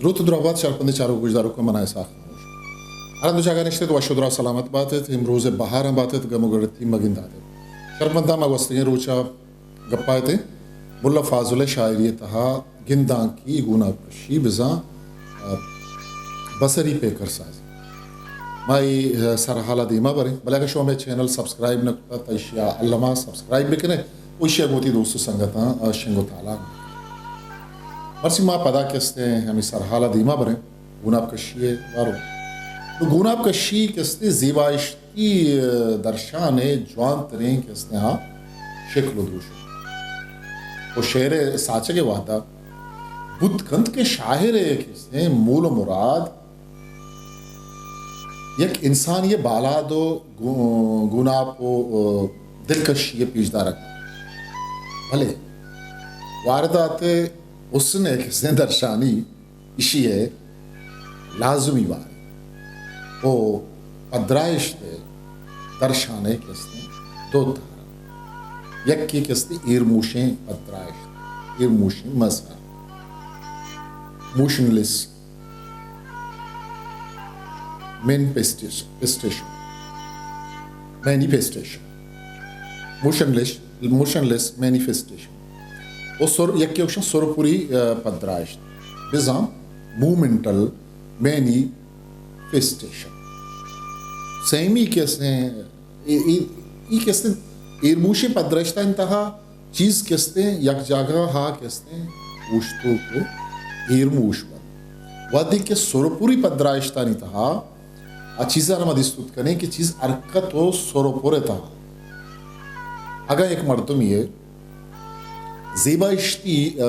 دروت ءُ دراہ بات شرپندیں چاروک ءُ گوشداروکاں، من آں اسحاق خاموش۔ ہر ہند ءُ جاگہ نشت ات، وش ءُ دراہ سلامت بات ات، امروز ءِ بہاراں بات ات، گم ءُ گڑتی مہ گندات ات۔ شرپنداں، ما گوستگیں روچ ءَ گپ ءَ اتیں ملا فاضل ءِ شاعری ءِ تہا گندانکی، گوناپ کشی، بزاں، آ، بصری پیکر سازی۔ ما اے، آ، سرحال ءَ دیما بریں، بلے اگاں شما مئے چینل سبسکرائب نہ کتگ تہ ایشی ءَ الما سبسکرائب بکنئے ءُ ایشی ءَ گوں وتی دوست ءُ سنگتاں، آ، شنگ ءُ تالان بکنئے۔ مرچی ما پدا کہ استیں ہمے سرحال ءَ دیما بریں، گوناپ کشی ءِ بارو۔ تو گوناپ کشی کہ استیں زیبائشتی، آ، درشان ءِ جوانتریں کہ استیں ہا شکل ءُ دروش ءُ شعر ءِ ساچگ ءِ وہدا بوت کنت کہ شاعر ءِ کہ استیں مول ءُ مراد یک انسانی ءِ بالاد ءُ گو-، گوناپ ءُ، آ، دلکشی ءِ پیش دارگ۔ بلے واردات ءِ حسن ءِ کہ استیں درشانی ایشی ءِ لازمی بار ءُ پدرائشت ءِ درشان ءِ کہ استیں دو تہر۔ یکے کہ استیں ایرموشیں پدرائشت، ایرموشیں مظہر، موشنلیس مینیفیسٹیشن، مینیفیسٹیشن، موشنلیس، موشنلیس مینیفیسٹیشن۔ ءُ سر، یکے گوشاں سرپری، آ، پدرائشت، بزاں مومنٹل مینیفیسٹیشن۔ سیمی کہ استیں، اے، اے، اے کہ استیں ایرموشیں پدرائشتانی تہا چیز کہ استیں یک جاگہ ہا کہ استیں اوشتوک ءُ ایرموش بنت۔ وہدے کہ سرپری پدرائشتانی تہا آ چیزاں ما دیست کنیں کہ چیز حرکت ءُ سر ءُ پر ءِ تہا۔ اگاں یک مردمے ءِ زیبائشتی، آ،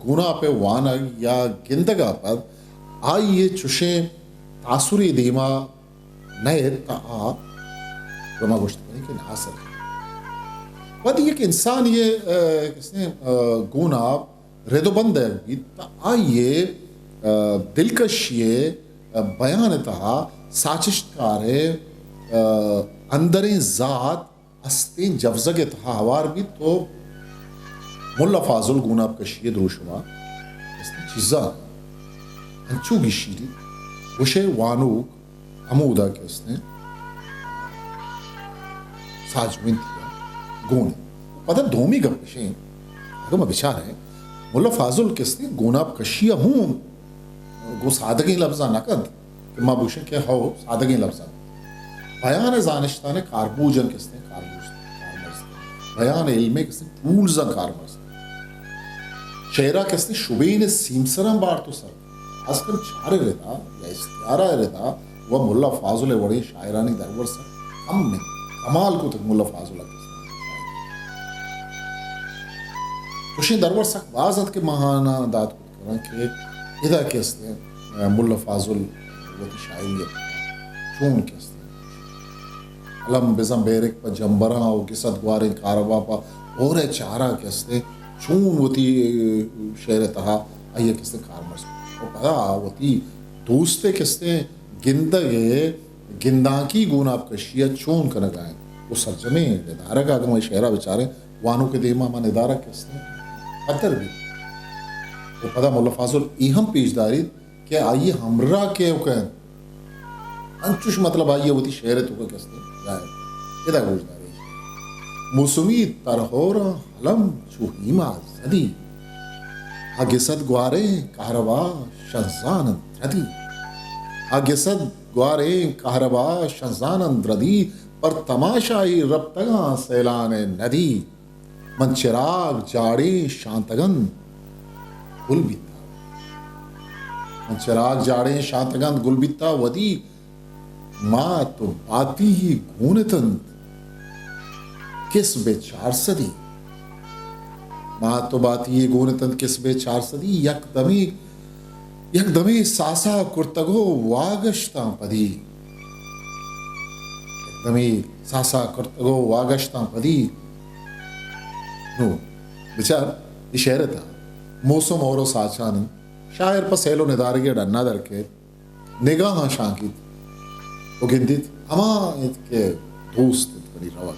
گوناپ ءِ وانگ یا گندگ ءَ پد آئی ءِ چشیں تاثرے دیما نئیت تہ آ، گڑا ما گوشت کنیں کہ ناسر۔ وہدے یک انسانے ءِ، آ، کہ استیں، آ، گوناپ رد ءُ بند ءَ بیت تہ آئی ءِ، آ، دلکشی ءِ، آ، بیان ءِ تہا ساچشتکار ءِ، آ، اندریں ذات استیں جوزگ ءِ تہا ہوار بیت ءُ ملا فاضل گوناپ کشی ءِ دروشم ءَ استیں چیزاں انچو گیشینیت، گوشئے وانوک ہمودا کہ استیں ساجوئینتی ءَ گون انت۔ پدا دومی گپ اش انت، اگاں ما بچاریں، ملا فاضل کہ استیں گوناپ کشی ءَ ہوں گوں سادگیں لبزاں نہ کنت کہ ما بگوشیں کہ ہو سادگیں لبزاں۔ بیان ءِ زانشتاں ءَ کاربوجاں کہ استیں کاربوج، کارمرز۔ بیان ءِ علم ءَ کہ استیں ٹولزاں کارمرز۔ شعر ءَ کہ استیں شبین ءِ سیمسراں بارت ءُ سر۔ خاص کر چار ءِ ردا یا استعارہ ءِ ردا ءُ ملا فاضل ءِ وڑیں شاعرانی درور سک کم انت۔ کمال کتگ ملا فاضل ءَ کہ استیں۔ چوشیں درور سک باز انت کہ ما آہاں داد کت کناں کہ ادا کہ استیں، آ، ملا فاضل وتی شاعری ءَ چون کہ استیں الم بزاں بیرک پہ جمبراں ءُ گسد گواریں کاروا پہ ہور ءِ چاراں کہ استیں چون وتی، آ، شعر ءِ تہا آئی ءَ کہ استیں کارمرز کت ءُ پدا وتی دوست ءِ کہ استیں گندگ ءِ گندانکی گوناپ کشی ءَ چون کنگ ءَ انت ءُ سرجمیں ندارگ ءَ اگاں ما اے شعر ءَ بچاریں، وانوک ءِ دیما ہما ندارگ کہ استیں پدر بیت۔ ءُ پدا ملا فاضل اے ہم پیش داریت کہ آئی ءِ ہمراہ کئے ءُ کئے انت۔ انچوش مطلب آئی ءَ وتی شعر ءِ توکا کہ استیں ظاہر کنت۔ ادا گوش داریں۔ موسمی ترہوراں الم چو ہیما زدی، آ گسد گواریں کہربا شنزان انت ردی۔ آ گسد گواریں کہربا شنزان انت ردی، پر تماشائی رپتگاں سیلان ءِ ندی۔ من چراگ جاڑیں شانتگ انت گل بیتا۔ من چراگ جاڑیں شانتگ انت گل بیتا ودی۔ مات ءُ باتی گون اتنت کسب ءِ چار سدی۔ مات ءُ باتی گون اتنت کسب ءِ چار سدی۔ یک دمے، یک دمے ساسا کرتگ ءُ واگشتاں پدی۔ یک دمے ساسا کرتگ ءُ واگشتاں پدی۔ نوں بچار، اے شعر ءِ تہا موسم ہور ءُ ساچان انت۔ شاعر پہ سیل ءُ ندارگے ءَ ڈنا در کئیت۔ نگاہاں شانکیت ءُ گندیت، ہما انت کہ دوست انت منی روگ۔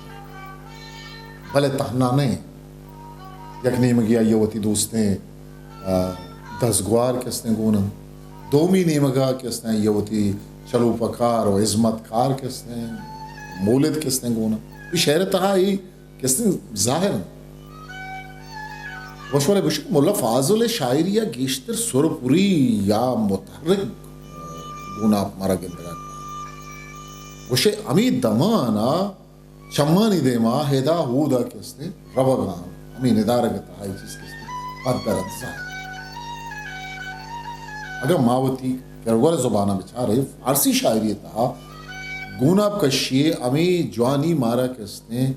بلے تہنا نہ انت، یک نیمگے آئی ءَ وتی دوستیں، آ، دزگوار کہ استیں گون انت۔ دومی نیمگا کہ استیں، آئی ءَ وتی چلوپکار و ہزمتکار کہ استیں، مولد کہ استیں گون انت۔ اے شعر ءِ تہا اے کہ استیں ظاہر انت۔ وشوارے گوشی کہ ملا فاضل ءِ شاعری ءَ گیشتر سرپری یا متحرک گوناپ مارا گندگ ءَ کاینت۔ گوشے ہمے دمان ءَ چمانی دیما ادا اودا کہ استیں روگ ءَ انت۔ ہمے ندارگ ءِ تہا اے چیز کہ استیں پدر انت ظاہر۔ اگاں ما وتی گرگور زبان ءَ بچاریں، فارسی شاعری ءِ تہا گوناپ کشی ءِ ہمے جوانی مارا کہ استیں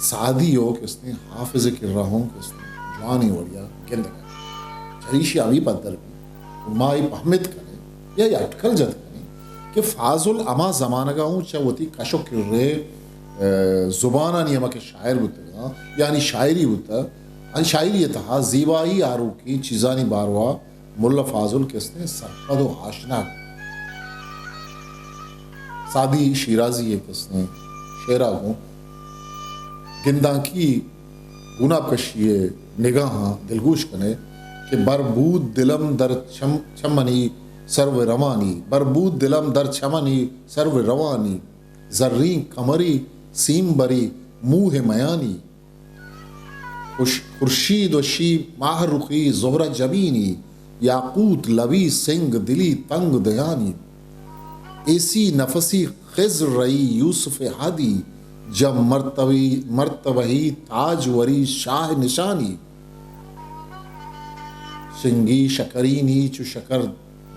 سعدی ءُ کہ استیں حافظ ءِ کرا ہوں کہ استیں جوانیں وڑے ءَ گندگ ءَ۔ چریشی ءَ ہمے پدر بیت۔ ما اے پہمت کنیں یا اے اٹکل جت کنیں کہ فاضل ہما زمانگ ءَ اوں چہ وتی کش ءُ کر ءِ، ءَ، زبانانی ہما کہ شاعر بوتگ اَں، یعنی شاعری بوتگ، آئی شاعری ءِ تہا زیبائی آروکیں چیزانی باروا ملا فاضل کہ استیں سرپد ءُ آشنا۔ سعدی شیرازی ءِ کہ استیں شعر ءَ گوں گندانکی گوناپ کشی ءِ نگاہاں دلگوش کن ئے کہ بر بود دلم در چم-، چمنی سرو روانی، بر بود دلم در چمنی سرو روانی، زرین کمری سیمبری موہ میانی، خوش-، خورشید وشی ماہ رخی زہرہ جبینی، یاقوت لبی سنگ دلی تنگ دیانی، ایسی نفسی خضر رئی یوسف ہادی، جم مرتبی، مرتبہی تاج وری شاہ نشانی۔ شنگی شکرینی چو شکر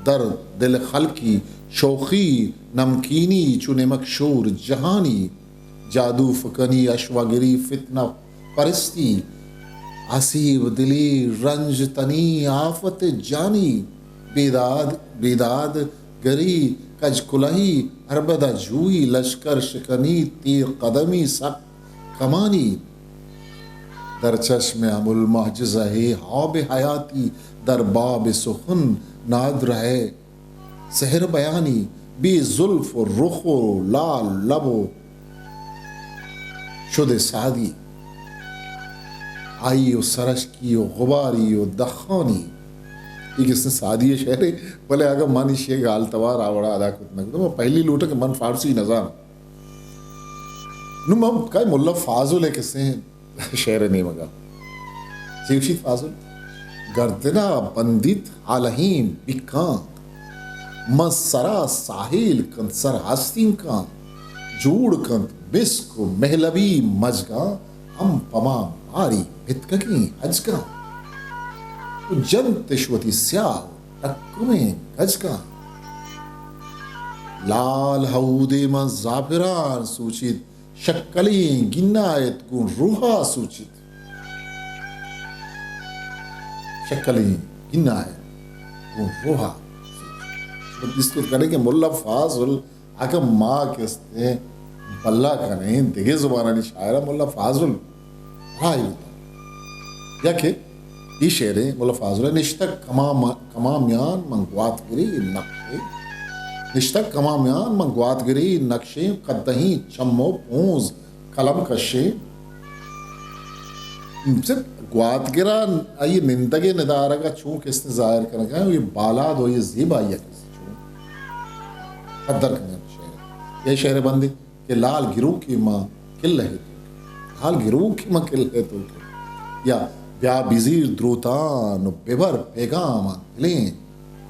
در دل خلقی، شوخی نمکینی چو نمک شور جہانی۔ جادو فکنی اشوگری فتنہ پرستی، آسیب دلی رنج تنی آفت جانی۔ بیداد، بیداد گری کج کلہی اربدہ جوئی، لشکر شکنی تیر قدمی سک کمانی۔ در چشم امل معجزہ ءِ آب حیاتی، در باب سخن نادرہ ءِ سحر بیانی، بے زلف و رخ و لال لب و شد سعدی، آئی و سرشکی و غباری و دخانی۔ اے کہ استیں سعدی ءِ شعرے، بلے اگاں من ایشی ءِ گال توار آ وڑا ادا کت نہ کتوں، من پہلی لوٹاں کہ من فارسی نہ زاناں۔ نوں من کائے ملا فاضل ءِ کہ استیں شعر ءِ نیمگا۔ چے گوشیت فاضل؟ گردنا بندیت ہالہیں بیکاں، من سرا ساحیل کنت سر ہستینکاں، جوڑ کنت مسک و مہلبی مجگاں، ہم پما ماری پتکگیں ہجگاں۔ و جنتش وتی سیاہ و ٹکمیں گجگاں۔ لال ہودے من زعفران سوچیت، شکلیں گینایت گوں روحا سوچیت۔ شکلیں گینایت گوں روحا سوچیت۔ تو دیست کت کنے کہ ملا فاضل اگاں ما کہ استیں بلا کنیں دگہ زبانانی شاعر ءَ، ملا فاضل راہی بوتا۔ یا کہ اے شعریں ملا فاضل ءِ، نشتگ کماں، کماں میان من گواتگری نقشے، نشتگ کماں میان من گواتگری نقشے، کدہیں چم و پونز قلم کشے۔ صرف گواتگرا آئی نندگ ءِ ندارگ ءَ چون کہ استیں ظاہر کنگ ءَ، اے بالاد و اے زیبائی ءَ کہ استیں چون قدر کنگ ءَ شعر۔ اے شعر بندے کہ لال گروکے ماں کلہ ءِ توکیں۔ لال گروکے ماں کلہ ءِ توکیں۔ یا بیا بزیر دروتان و ببر پیغاماں دلیں۔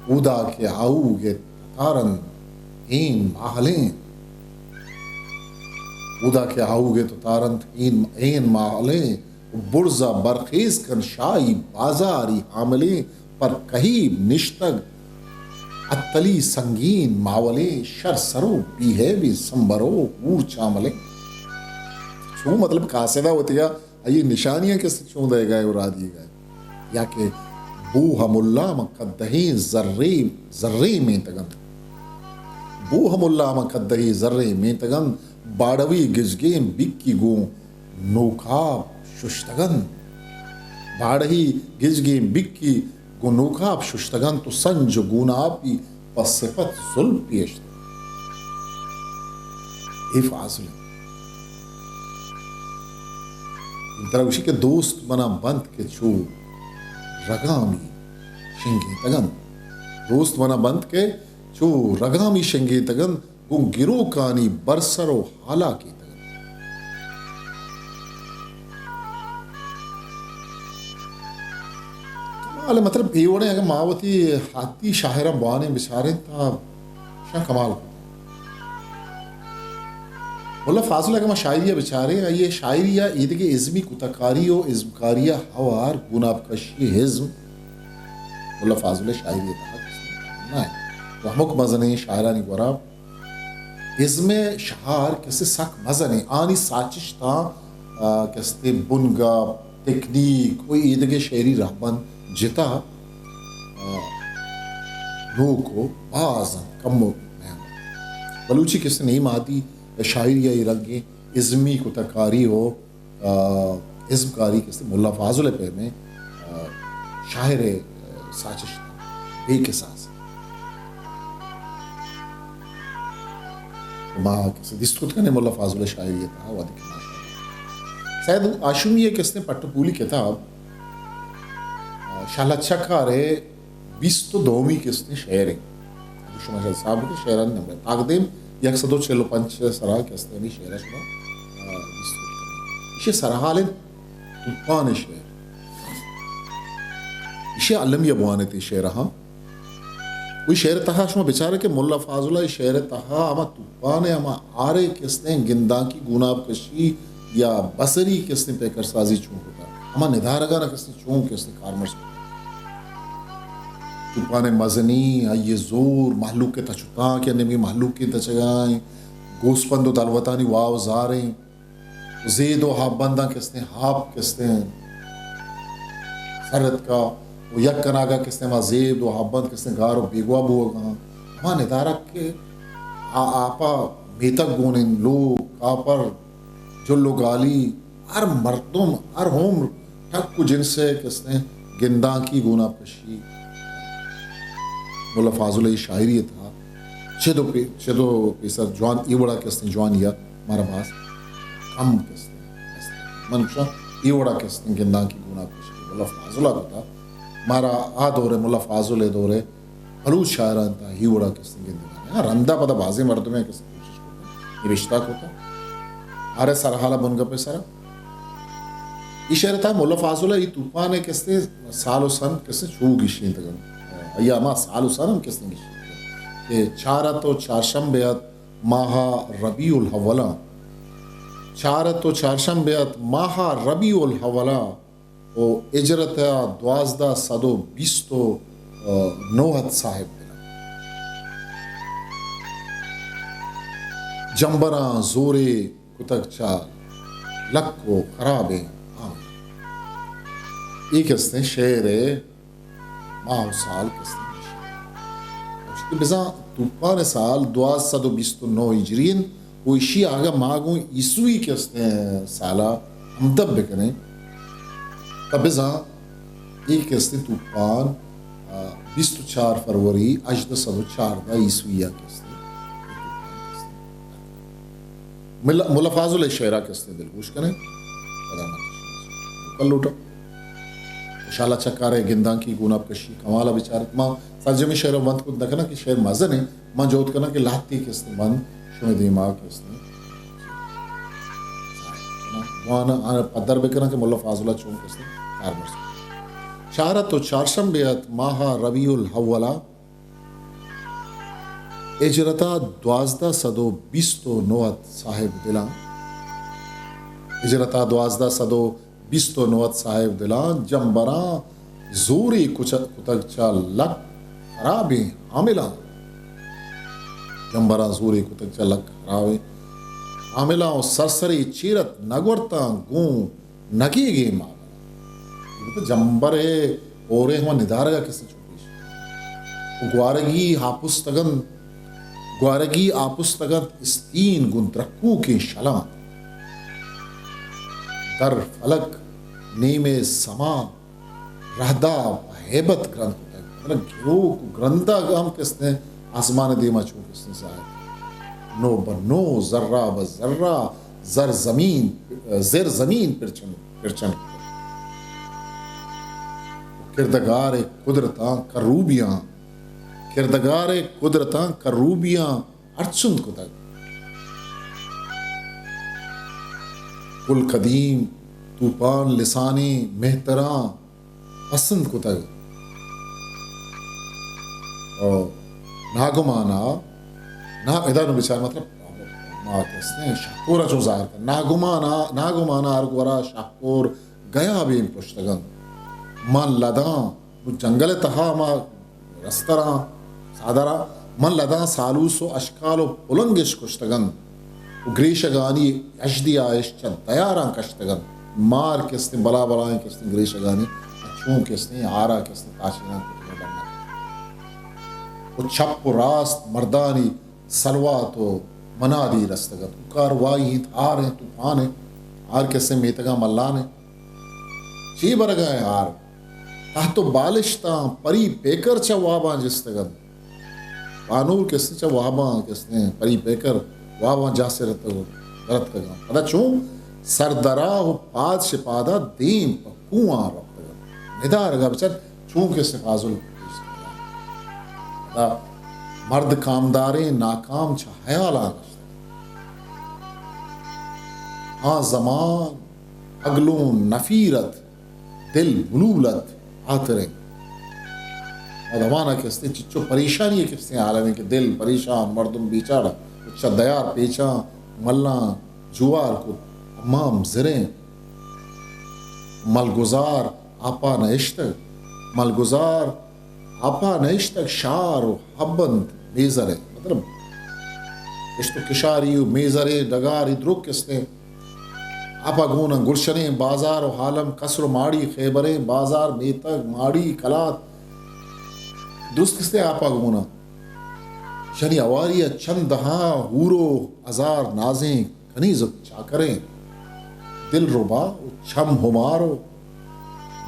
اودا کہ آہوگ ءِ تتار انت ہین ماہلیں۔ اودا کہ آہوگ ءِ تتار انت ہین، ہین ماہلیں۔ برز ءَ برخیز کن شاہی بازاری حاملیں، پر کہیب نشتگ اتلی سنگین ماولیں، شر سر و بی ہیبیں سمبر و ہور چاملیں۔ چون مطلب قاصدہ وتیگا آئی نشانیاں کہ چون دئیگا ءُ راہ دیگا۔ یا کہ بوہ ملا من کدہیں زرے، زرے مینتگ انت۔ بوہ ملا من کدہیں زرے مینتگ انت، باڑوی گجگیں بکی گوں نوکاپ ششتگ انت۔ باڑہی گجگیں بکی گوں نوکاپ ششتگ انت و سنج و گوناپی پہ سپت زلپی اشتگ۔ اے فاضل انت۔ ترا گوشی کہ دوست منا بنت کہ چو رگامی، شنگینتگ انت۔ دوست منا بنت کہ چو رگامی شنگینتگ انت، گوں گروکانی برسر و ہالاکینتگ انت۔ کمال، مطلب، اے وڑیں اگاں ما وتی ہاتی شاعراں بوانیں بچاریں تا شاں کمال کت۔ ملا فاضل اگاں ما شاعری ءَ بچاریں، آئی ءِ شاعری ءَ ایدگہ ازمی کتکاری و ازمکاری ءَ ہوار گوناپ کشی ازم ملا فاضل ءِ شاعری ءِ تہا کس نہ انت۔ و ہمک مزنیں شاعرانی گورا ازم ءِ شہار کسے سک مزنیں، آنی ساچشتاں، آ، کستے بنگپ، تکنیک و ایدگہ شعری رہبند جتا، آ، نوک و باز انت، کمو نہ انت۔ بلوچی کسے نیم آدی شاعری ءِ رنگیں ازمی کتکاری و آ، ازمکاری کستے ملا فاضل ءِ پیمیں، آ، شاعر ءِ، آ، ساچشت بے کساس۔ ما کسے دیست کت کنیں ملا فاضل ءِ شاعری ءِ تہا وہدے کہ ما سید ہاشمی ءِ کستے پٹ و پولی کتاب، آ، شالا چکار ءِ بیست و دومی کستیں شعر انت۔ اگہ شما حساب بکن، شعرانی نمبر تاکدیم یک سد و چل و پنچ سرا کستیں ہمے شعر شما، آ، دیست بکن۔ ایشی سرحال انت توپان شعر۔ ایشی المی بوانت اے شعر ہاں۔ وہی شعر تہا شما بچارے کہ ملا فاضل ءِ شعر تہا ہما توپان ءِ ہما آرے کستیں گندانکی گوناپ کشی یا بسری کستیں پیکر سازی چون کتا، ہما ندارگانا کستیں چون کستیں کارمرز کتا۔ توپان ءِ مزنی، آئی ءِ زور، مہلوک ءِ تچ و تاں کہ نمی مہلوک ءِ تچگا ایں، گوسپند و دلوتانی واو زار ایں، زید و ہاپ بنداں کستیں ہاپ کستیں سر اتکا و یک کناگا کستیں ہما زید و ہاپ بند کستیں گار و بیگواہ بوگا اں۔ ہما ندارگ کہ آ آپا میتگ گون انت، لوگ، کاپر، جل و گالی، ہر مردم، ہر عمر، ٹک و جنس ءِ کستیں گندانکی گوناپ کشی۔ ملا فاضل ءِ شاعری ءِ تہا چد و پی-، چد و پیسر جوان، اے وڑا کستیں جوانی ءَ مارا باز کم کستیں۔ من گوشاں، اے وڑا کستیں گندانکی گوناپ کشی ملا فاضل ءَ کتا، مارا آ دور ءِ، ملا فاضل ءِ دور ءِ بلوچ شاعرانی تہا اے وڑا کستیں گندگا نہ۔ ہاں، رندا پدا بازیں مردمے کستیں کوشش کتا، نبشتہ کتا۔ آرے سرحال ءَ بنگپ ءِ سرا۔ اے شعر ءِ تہا ملا فاضل ءَ اے توپان ءِ کستیں سال و سن کستیں چو گیشینتگ انت۔ آئی ءَ ہما سال و سن ہم کستیں گیشینتگ انت کہ چار ات و چارشنبے ات ماہ ربیع الاولاں۔ چار ات و چارشنبے ات ماہ ربیع الاولاں۔ و ہجرت ءَ دوازدہ سد و بیست و نو ات صاحب دل ءَ۔ جمبراں زورے کتگ چہ لک و خرابیں آمل۔ اے کستیں شعر ءِ ماہ و سال کستیں۔ گوشت کہ بزاں توپان ءِ سال دوازدہ سد و بیست و نو ہجری انت و ایشی ءَ اگاں ما گوں عیسوی کستیں سال ءَ ہمدپ بکنیں، تہ بزاں اے کستیں توپان، آ، بیست و چار فروری ہژدہ سد و چاردہ عیسوی ءَ کستیں۔ ملا، ملا فاضل ءِ شعر ءَ کستیں دلگوش کنیں۔ پدا من کل لوٹاں۔ شالا چکار ءِ گندانکی گوناپ کشی کمال ءَ بچارت۔ ما سرجمیں شعر ءَ بند کت نہ کناں کہ شعر مزن انت۔ من جہد کناں کہ لہتے کستیں بند شمئے دیما کستیں بوان ءَ پدر بکناں کہ ملا فاضل ءَ چون کستیں کارمرز کت۔ چار ات و چارشنبے ات ماہ ربیع الاول ءَ ہجرتا دوازدہ سد و بیست و نو ات صاحب دلاں۔ ہجرتا دوازدہ سد و بیست و نو ات صاحب دلاں، جمبراں زورے کچ-، کتگ چہ لک خرابیں عاملاں۔ جمبراں زورے کتگ چہ لک خرابیں عاملاں و سرسرے چیرت نگورتاں گوں نگیگیں ماں۔ جمبر ءِ ہوریں ہما ندارگ ءَ کسے چو پیش۔ گوارگی آپستگ انت، گوارگی آپستگ انت استین گوں درکوکیں شلاں۔ در فلک نیمے سما رہدا پہ ہیبت گرند کتگ۔ مطلب گروک و گرندگ ہم کستیں آسمان ءِ دیما چون کستیں ظاہر۔ نو بہ نو، ذرہ بہ ذرہ، زر زمین، زر زمین پرچن، پرچن کتگ۔ کردگار ءِ قدرتاں کروبیاں، کردگار ءِ قدرتاں کروبیاں ارچند کتگ۔ کل قدیم طوفان لسانیں مہتراں پسند کتگ۔ او ناگمانا، نا، ادا نو بچار، مطلب، ما کسیں شہپورا چون ظاہر کن۔ ناگمانا، ناگمانا ہر گورا شہپور گیابیں پشتگ انت۔ من لداں، نوں جنگل ءِ تہا ما رستراں، سادراں، من لداں سالوس و اشکال و پلنگ اش کشتگ انت و گریشگانی اژدیا اش چہ دیاراں کشتگ انت۔ مار کستیں بلا بلائیں کستیں گریشگانی چون کستیں آرا کستیں تاشیناں کتگ انت و چپ و راست مردانی سلوات و منادی رستگ انت۔ کوکار وائی انت، ہار انت، طوفان انت، ہار کسیں میتگاں ملان انت۔ چے برگا انت ہار؟ تحت و بالشتاں پری پیکر چہ واباں جستگ انت۔ بانور کسیں چہ واباں کسیں پری پیکر واباں جاہ سے رتگ، درتکگ انت۔ پدا چون سردرا و پاد شپادا دیم پہ کوہاں رپتگ انت۔ ندارگا بچار چون کسیں فاضل پیش کنگ انت۔ پدا مرد کامداریں ناکام چہ حیالاں گشتگ انت۔ آ زمان اگلوں نفیر ات، دل بلول ات، آتریں۔ آ زمانہ کستیں چچو پریشانی کستیں عالمیں کہ دل پریشان، مردم بیچارہ، چہ دیار پیچاں ملاں جوار کت، امام زریں۔ ملگزار آپا نہ اشتگ، ملگزار آپا نہ اشتگ، شار و ہب انت میزریں۔ مطلب، اشت و کشاری و میزریں، ڈگار ای دروک کستیں۔ آپا گون انت۔ گلشنیں بازار و عالم، قصر و ماڑی، خیبریں بازار، میتگ، ماڑی، کلات، درست کستیں آپا گون انت۔ شنی اواری ء چند دہاں حور و ہزار نازیں کنیز و چاکریں۔ دل ربا و چم ہمار و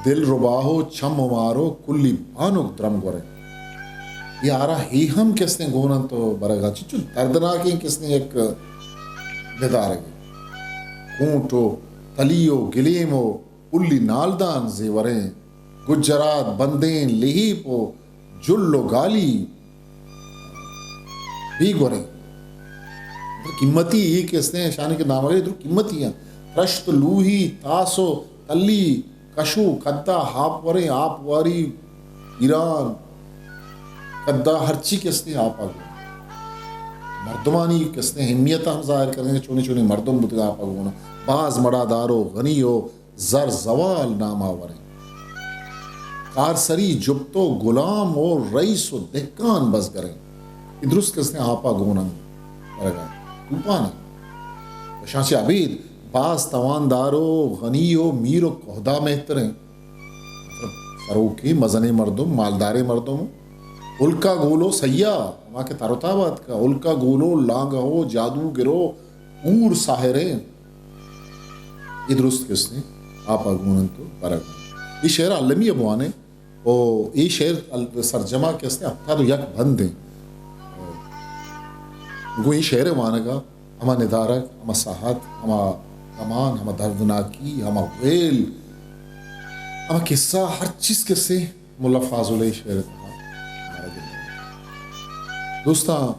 دل ربا و چم ہمار و کلی بانک درم گوریں۔ اے آرا ہی ہم کستیں گون انت و برگا چچو دردناکیں کستیں یک ندارگے۔ کونٹ و تلی و گلیم و پلی نالدان زیوریں۔ گجرات بندیں لیہیپ و جل و گالی بی گوریں۔ قیمتی اے کستیں شانی کہ نامگری درو قیمتی ہیں۔ پرشت، لوہی، تاس و تلی، کشو، کدا، آپ وریں، آپ واری، ایران، کدا ہرچی کستیں آپا گون۔ مردمانی کستیں اہمیت ہم ظاہر کریں، چونی چونی مردم بوتگ آپا گون۔ باز مڑا دارو، غنی و زر زوال ناماوریں۔ کارسری جپت و گلام و رئیس و دہکان بزگریں۔ اے درست کستیں آپا گون انت برگا۔ کوپان انت۔ اشاں چہ ابید باز تواندار و غنی و میر و کہدا مہتریں۔ سروکی مزنیں مردم، مالداریں مردم۔ ہلکا گولو سیا، ہما کہ تر و تاب آتکا، ہلکا گولو، لانگہو، جادوگرو، اور ساحریں۔ اے درست کستیں آپا گون انت و برگ۔ اے شعر المی ء بوانے و اے شعر ال-، سرجما کستیں ہفتاد و یک بند ہیں۔ گوں اے شعر وانگا ہما ندارگ، ہما ساحت، ہما کمان، ہما دردناکی، ہما ویل، ہما قصہ، ہر چیز کستیں ملا فاضل ء شعر ء تہا مارا گندگ۔ دوستاں،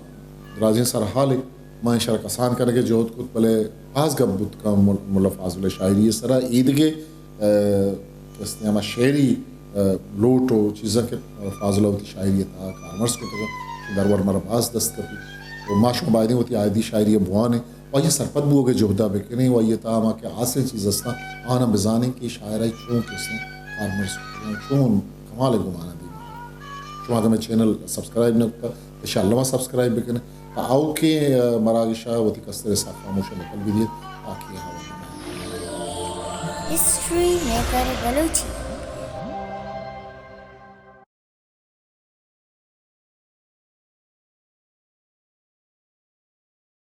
درازیں سرحالے ما ایشرا کسان کنگ ء جہد کت، بلے باز گپ بوت کن مل-، ملا فاضل ء شاعری ء سرا ایدگہ، ء، کستیں ہما شعری، ء، لوٹ و چیزاں کہ فاضل ء وتی شاعری ء تہا کارمرز کتگ، درور مارا باز دست کپیت۔ و ما شما بایدیں وتی آیدی شاعری ء بوانیں۔ و آئی ء سرپد بوگ ء جہد ء بکنیں و آئی ء تہا ہما کہ ہاسیں چیز استاں، آناں بزانیں کہ شاعر ء چون کسیں کارمرز کتگ، چون کمال ء گمان ء دیما۔ شما اگاں مئے چینل سبسکرائب نہ کتگ، انشاءاللہ ما سبسکرائب بکنیں۔ تا آؤکیں، ء، مراگش ء وتی کستر ء سر خاموش ء مکل بدیت، تاکہ آ وتی ہسٹری میکر بلوچی۔